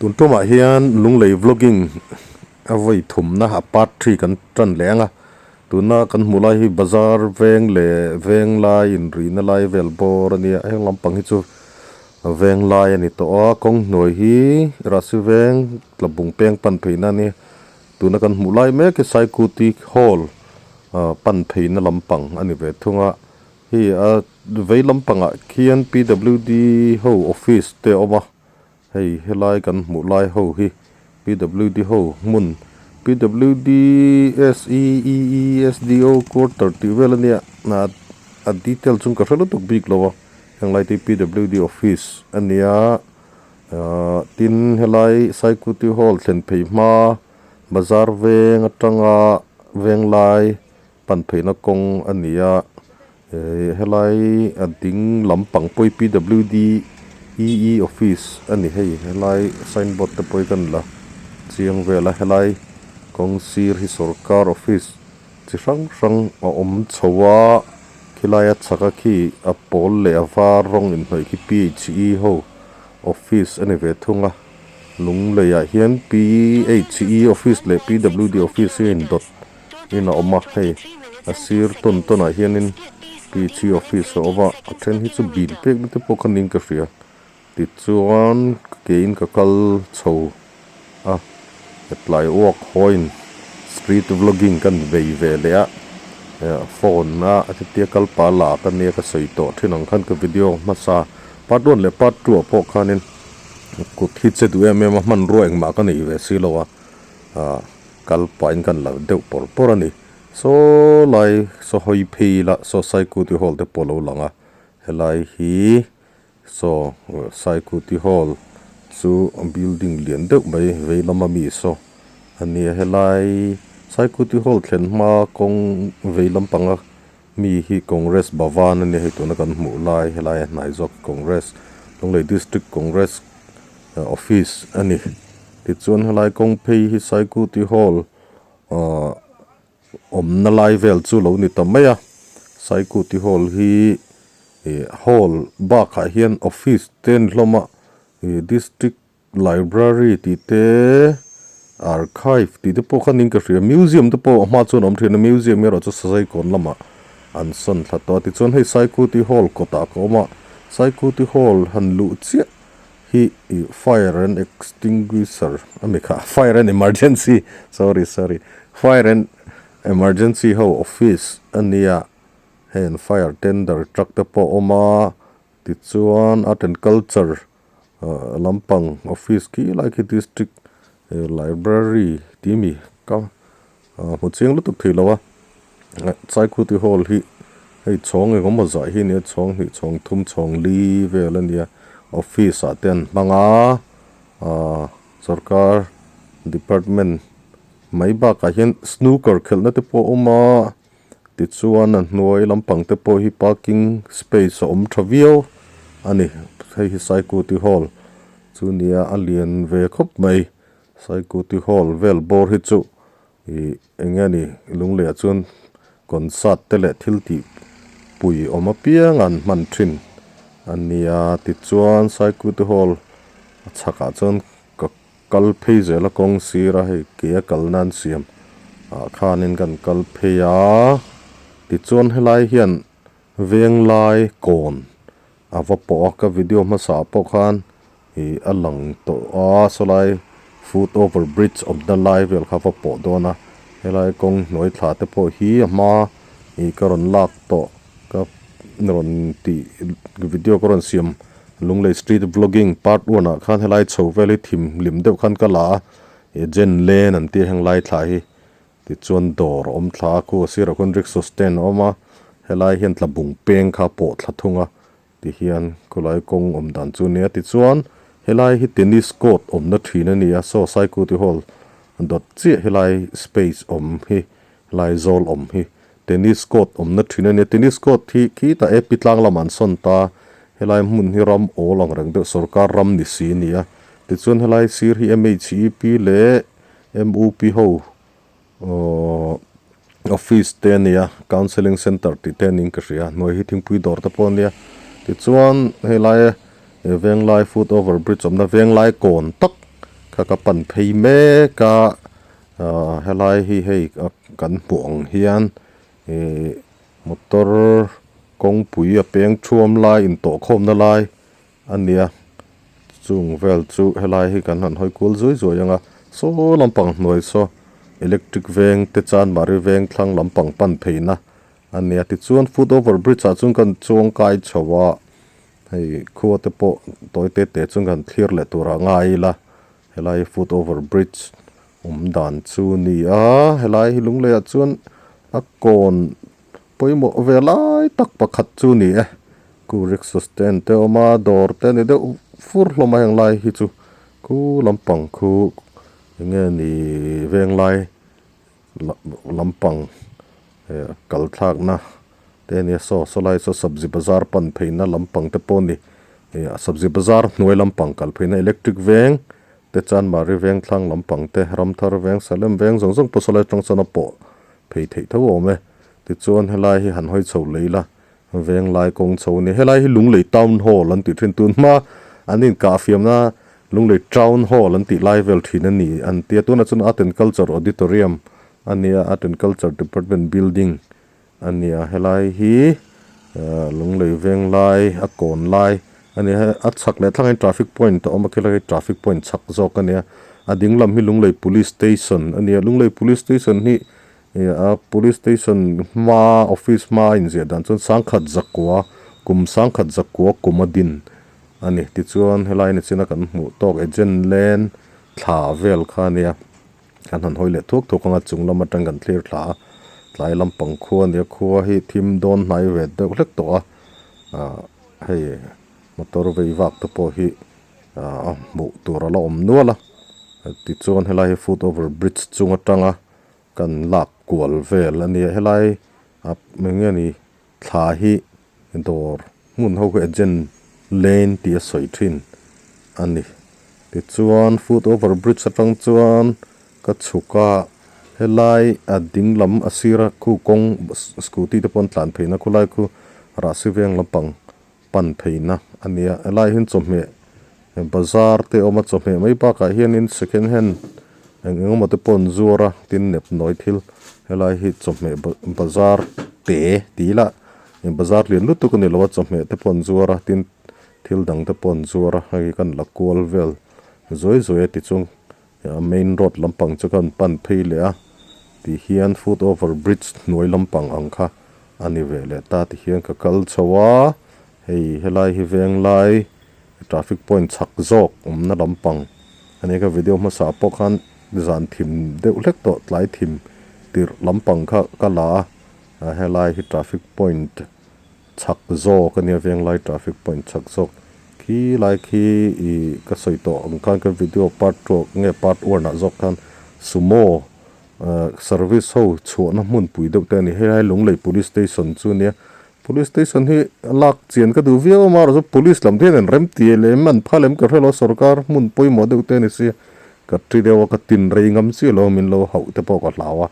Tun tumah hian Lunglei vlogging a vawi thumna a part three kan tan leh ang a, tuna kan hmuh lai hi bazar veng leh veng lai inrihna lai vel bawr a nia, heng lampang hi chu veng lai a ni tawh a, kawng hnuai hi Rahsi veng Tlabung peng pan pheihna a nia, tuna kan hmuh lai mek hi Saikuti hall pan pheihna lampang a ni ve thung a, hei a vei lampangah khian P_W_D ho office te a awm a. Hei helai kan hmuh lai ho hi PWD ho hmun PWD SEEESDO quarter tih vel a nia a detail chung ka hre lutuk bik lo a heng lai te hi PWD office a nia ahh tin helai Saikuti hall thlen phei hma bazar veng atanga veng lai pan pheihna kawng a ni a eh helai a ding lampang pawh hi PWD EE office a ni hei helai signboard te pawh hi kan la chiang vel a helai kawng sir hi sawrkar office chi hrang hrang a awm chho a khilai a chhak a khi a pawl leh a var rawng inhnawih khi P_H_E ho office a ni ve thung a Lunglei ah hian P_H_E office leh P_W_D office hi a indawt. in a awm a hei a sir tawn tawn ah hianin P_H_E office a awm a a then hi chu bil pek na te pawh kha niin ka hria tichuan ke in ka kal chho a tlai uak hawiin street vlogging kan vei ve leh a phone a chutia kal pah la ka nia ka sawi tawh thin ang khan ka video hmasa part one leh part two ah pawh khanin kut hi che duh em em a hmanrua engmah ka nei ve si lo a ah. Kal pahin kan la deuh pawr pawr a ni. Saw lai saw hawi phei ila saw Saikuti Hall te pawh a lo lang a, helai hi saw Saikuti Hall chu building lian deuh mai vei lama mi saw a ni a, helai Saikuti Hall thlen hma kawng vei lampanga mi hi Congress Bhavan a nia hei tuna kan hmuh lai helai a hnai zawk Congress Lunglei District Congress Office a ni. Tichuan helai kawng phei hi Saikuti Hall ahh awmna lai vel chu lo ni ta mai a. Saikuti Hall hi ih hall bakah hian office te a ni hlawm a, ih district library tih te archive tih te pawh kha niin ka hria museum te pawh a hma chuan a awm thin a museum erawh chu Sazaikawn lamah an sawn thla tawh a. Tichuan hei Saikuti Hall kawtah ka awm a, Saikuti Hall han luh chiah hi ih fire and extinguisher a mi kha fire and emergency sorry sorry fire and emergency ho office a nia hei an fire tender truck te pawh a awm a tichuan art and culture ah lampang office khi lai khi district library tih mi ka Ah hmu chiang lutuk thei lo a, Saikhuti hall hi hei chhawng eng awm zah hi a nia chhawng hnih chhawng thum chhawng li vel a nia office ah te an hmang a ah sorkar department mai bakah hian snooker khelhna te pawh a awm a tichuan a hnuai lampang te pawh hi parking space a awm tha viau a ni hei hi Saikuti hall chu nia a lian ve khawp mai. Saikuti hall vel bawr hi chu ih eng nge ni Lungleiah chuan concert te leh thil tih pui awm apiang an hman thin a nia tichuan Saikuti hall a chhakah chuan ka kal phei zel a kawng sir a hei ke a kal nan siam ah khanin kan kal phei a tichuan helai hian Venglai kawn a va pawh a ka video hmasa ah pawh khan ih a lang tawh a sawlai foot over bridge awmna lai vel kha a va pawh dawn a helai kawng hnuai thla te pawh hi a hma ih ka rawn lak tawh ka rawn tih video ka rawn siam Lunglei street vlogging part one ah khan helai chho vel hi thim hlim deuh khan ka la a ih jen lane an tih a heng lai thla hi. Tichuan dawr a awm thla a, khu a sirah khuan rickshaw stand a awm a, helai hian tlabung peng kha a pawh thla thung a, tihian khawlai kawng awm dan chu a ni a. Tichuan helai hi tennis court awmna thin a ni a, saw Saikuti hall dawt chiah helai space awm hi helai zawl awm hi tennis court awmna thin a ni a. Tennis court hi khitah A P tlang lamah an sawn ta, helai hmun hi ram awl ang reng deuh sorkar ram ni si a ni a. Tichuan helai sir hi M H E P leh MUP ho aww office te a nia counselling centre tih te niin ka hria hnuai hi thingpui dawr te pawh a nia tichuan helai venglai foot over bridge awmna venglai kawn tak Kha ka pan phei mek a ah helai hi hei kan hmuh ang hian ihh motor kawngpui a peng thuam lai intawh khawmna lai a nia chung vel chu helai hi kan han hawi kual zuai zuai ang a saw lampang hnuai saw electric veng te chanmari veng thlang lampang pan pheina a nia tichuan foot over bridge ah chuan kan chuang kai chho a. Hei khua te pawh tawi te te chuan kan thlir leh tur ah ngai ila helai foot over bridge awm dan chu a ni a helai hi lunglei ah chuan a kawn pawimawh ve lai tak pakhat chu a ni e khu rickshaw stand te a awm a dawr te a ni deuh fur hlawm a heng lai hi chu khu lampang khu eng nge ni venglai lampang kal thlakna te a nia saw saw lai saw sabzi bazar pan pheina lampang te pawh a ni sabzi bazar hnuai lampang kal pheina electric veng te chanmari veng thlang lampang te ramthar veng salem veng zawng zawng pawh saw lai atang chuan a pawh phei theih tho a awm e tichuan helai hi han hawi chho lei la Venglai kawng chho a ni. Helai hi Lunglei Town Hall an tih thin. Tun hma an inkah fiamna Lunglei Town Hall an tih lai vel thin a ni an ti a. Tunah chuan Art and Culture Auditorium a ni a, Art and Culture Department building a ni a. Helai hi Lunglei Venglai a kawn lai a ni a. A chhak leh thlangah hian traffic point a awm a, khilai hi traffic point chhak zawk a ni a. A ding lam hi Lunglei Police Station a ni a. Lunglei Police Station hi Ih a police station hma office hma a inziah dan chuan sangkhat zakua kum sangkhat zakua kum a din a ni tichuan helai ni china kan hmuh tawk agent lane thla vel kha a nia kan han hawi leh thuak thuak anga chung lam atang kan thlir thla a tlai lampang khua a nia khua hi thim dawn hnai ve deuh hlek tawh a ah hei motor vei vak te pawh hi ah a hmuh tur a la awm nual a tichuan helai hi foot over bridge chung atanga. Kan lak kual vel a nia helai ah eng nge ni thla hi dawr hmun ho hi agent lane tih a sawi thin a ni tichuan foot over bridge atang chuan ka chhuk a helai a ding lam a sira khu kawng scooty te pawh an tlan phei na khulai khu rahsi veng lampang pan pheina a nia helai hian chawhmeh bazar te a awm a chawhmeh mai bakah hianin second hand eng eng emaw te pawh an zuar a tin nep nawi thil helai hi chawhmeh bazar te tih ila bazar lian lutuk a ni lo a chawhmeh te pawh an zuar a tin thil dang te pawh an zuar a hei kan la kual vel zuai zuai a tichuan main road lampang chu khan pan phei leh a ti hian foot over bridge hnuai lampang ang kha a ni ve leh ta ti hian ka kal chho a hei helai hi venglai traffic point chhak zawk awmna lampang a nia ka video hmasa pawh khan zan thim deuh hlek tawh tlai thim tirh lampang kha ka la a helai hi traffic point chhak zawk a nia venglai traffic point chhak zawk khi lai khi ih ka sawi tawh ang khan ka video part two nge part one ah zawk khan sumo ah service ho chhuahna hmunpui deuh te a ni helai Lunglei police station chu a nia police station hi lak chian ka duh viau a amaherawhchu police lam te hian an rem ti lem an phal em ka hrelo sorkar hmun pawimawh deuh te a ni sia ka ti deuh a ka tin rei ngam chiah lo min lo hauh te pawh ka hlau a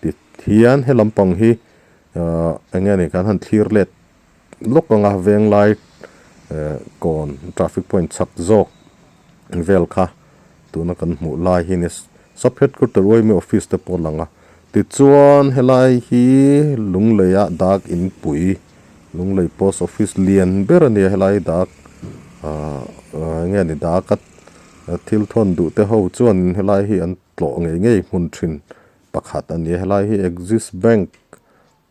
ti hian he lampang hi Ahh eng nge ni kan han thlir let lawk ang a venglai eh kawn traffic point chhak zawk vel kha tuna kan hmuh lai hi ni sub headquarter yma office te pawh a lang a tichuan helai hi Lunglei ah dak inpui Lunglei post office lian ber a ni a helai dak ahh eng nge ni dak a thil thawn duh te ho chuan helai hi an tlawh ngei ngei hmun thin. Pakhat a ni a helai hi Axis Bank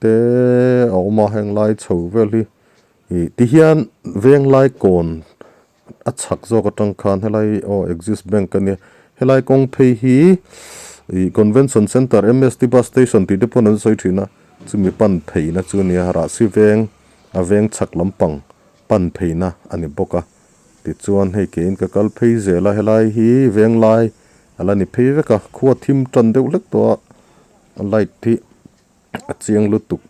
te a awm a heng lai chho vel hi ih tihian venglai kawn a chhak zawk atang khan helai hi aw Axis Bank a nia helai kawng phei hi ih Convention Centre M_S_T Bus Station tih te pawn an sawi thin a chumi pan pheina chu a nia Rahsi veng a veng chhak lampang pan pheina a ni bawk a tichuan hei keiin ka kal phei zel a helai hi venglai A la ni phei vek a, khua thim tan deuh hlek tawh a, a light hi a chiang lutuk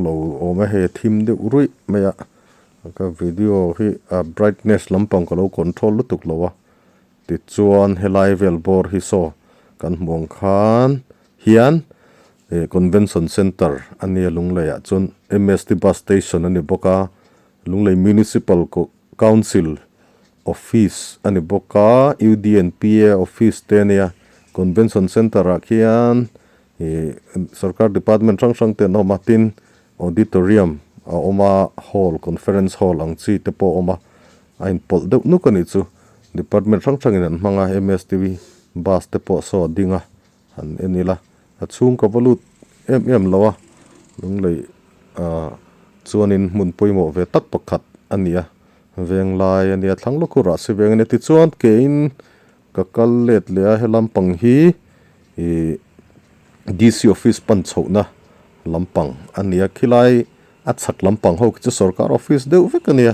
lo awm a, hei a thim deuh ruih mai a, ka video hi a brightness lampang ka lo control lutuk lo a, tichuan helai vel bawr hi saw kan hmuh ang khan hian ih convention centre a nia Lunglei ah chuan M_S_T bus station a ni bawk a, Lunglei municipal council. Office a ni bawk a, UDNPA Office te a nia, Convention Centre ah khian ih sorkar department hrang hrang te an awm a, tin Auditorium a awm a, Hall, Conference Hall ang chi te pawh a awm a, a inpawlh deuh nuk a nih chu. Department hrang hrangin an hmang a, MSTV bus te pawh saw a ding a, han en ila a chhung ka va lut em em lo a, lunglei ah chuanin hmun pawimawh ve tak pakhat a ni a, veng lai a nia thlang lawk rah si veng a nia tichuan keiin ka kal let leh a he lampang hi ih D_C office pan chhohna lampang a ni a khilai a chhak lampang ho khi chu sorkar office deuh vek a nia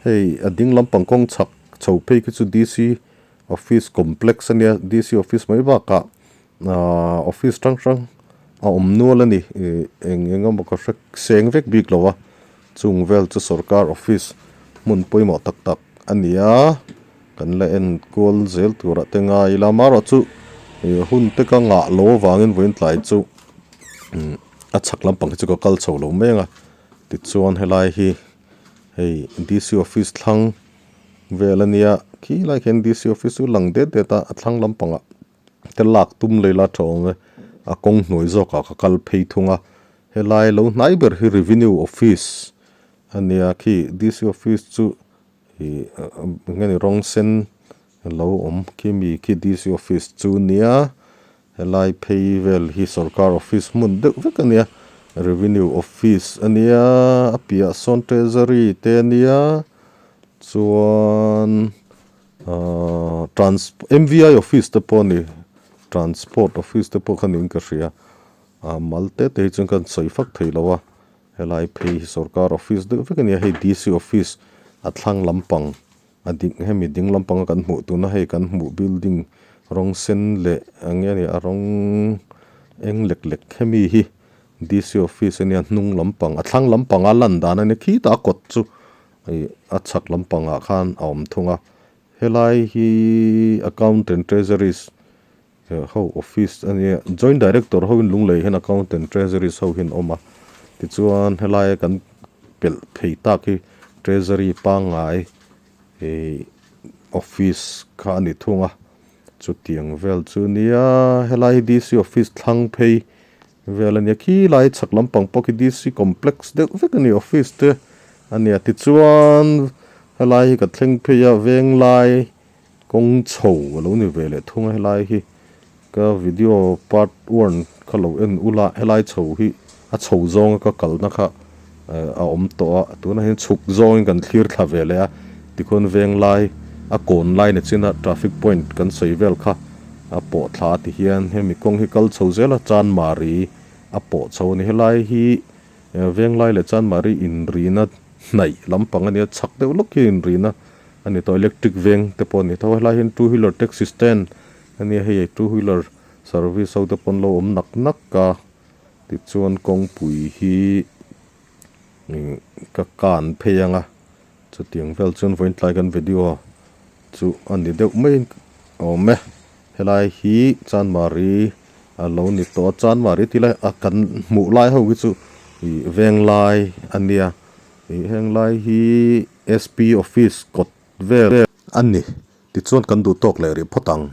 hei a ding lampang kawng chhak chho phei khi chu D_C Office complex a nia D_C office mai bakah ahh office hrang hrang a awm nual a ni ih eng eng emaw ka hre seng vek bik lo a chung vel chu sorkar office hmun pawimawh tak tak a ni a kan la en kual zel turah te ngai ila amaherawhchu ih hun te ka ngah lo avangin vawiin tlai chu umm a chhak lampang hi chu ka kal chho lo mai ang a tichuan helai hi hei D_C office thlang. Vel a nia, khi lai khian D_C office chu lang det det a, a thlang lampangah te lak tum lei la tha awm e, a kawng hnuai zawkah ka kal phei thung a, helai lo hnai ber hi revenue office a nia, khi D_C office chu ih eng nge ni rawng sen lo awm khi mi khi D_C office chu nia, helai phei vel hi sorkar office hmun deuh vek a nia, revenue office a nia, a piah sawn treasury te a nia. Chuan ahh trans M_V_I office te pawh a ni transport office te pawh kha niin ka hria ah mal te te hi chuan ka sawi fak thei lo a helai phei hi sorkar office deuh vek a ni a hei D_C office a thlang lampang a ding hemi ding lampanga kan hmuh tuna hei kan hmuh building rawng sen leh eng nge ni a rawng eng lek lek hemi hi D_C office a nia hnung lampang a thlang lampanga lan dan a ni khitah a kawt chu. Hei a chhak lampangah khan a awm thung a, helai hi accountant treasuries ho office a nia joint director ho in lunglei hian accountant treasuries ho hi an awm a tichuan helai a kan pelh thei tak hi treasury pangngai ihh office kha a ni thung a chutiang vel chu nia helai hi D_C office thlang phei Vel a nia khilai chhak lampang pawh khi D_C complex deuh vek a ni office te a nia tichuan helai hi ka thleng phei a venglai kawng chho a lo ni ve leh thung a helai hi ka video part one kha lo en ula helai chho hi a chho zawnga ka kalna kha a awm tawh a tunah hian chhuk zawngin kan thlir thla ve leh a tikhuan venglai a kawn lai ni chin a traffic point kan sawi vel kha. A pawh thla ti hian hemi kawng hi kal chho zel a Chanmari a pawh chho a ni. Helai hi Venglai leh Chanmari inrina hnaih lampang a nia chhak deuh lawk hi inrina a ni tawh electric veng te pawh a ni tho a. Helai hian two wheeler taxi stand a nia hei two wheeler service ho te pawh an lo awm nak nak a tichuan kawngpui hi ka kan phei ang a. Chutiang vel chuan vawiin tlai kan video chu a ni deuh mai awm e. Helai hi Chanmari a lo ni tawh a, Chanmari tih lai a kan hmuh lai ho hi chu ih veng lai a nia. Ih heng lai hi S_P office kawt vel a ni. Tichuan kan duh tawk leh rih phawt ang.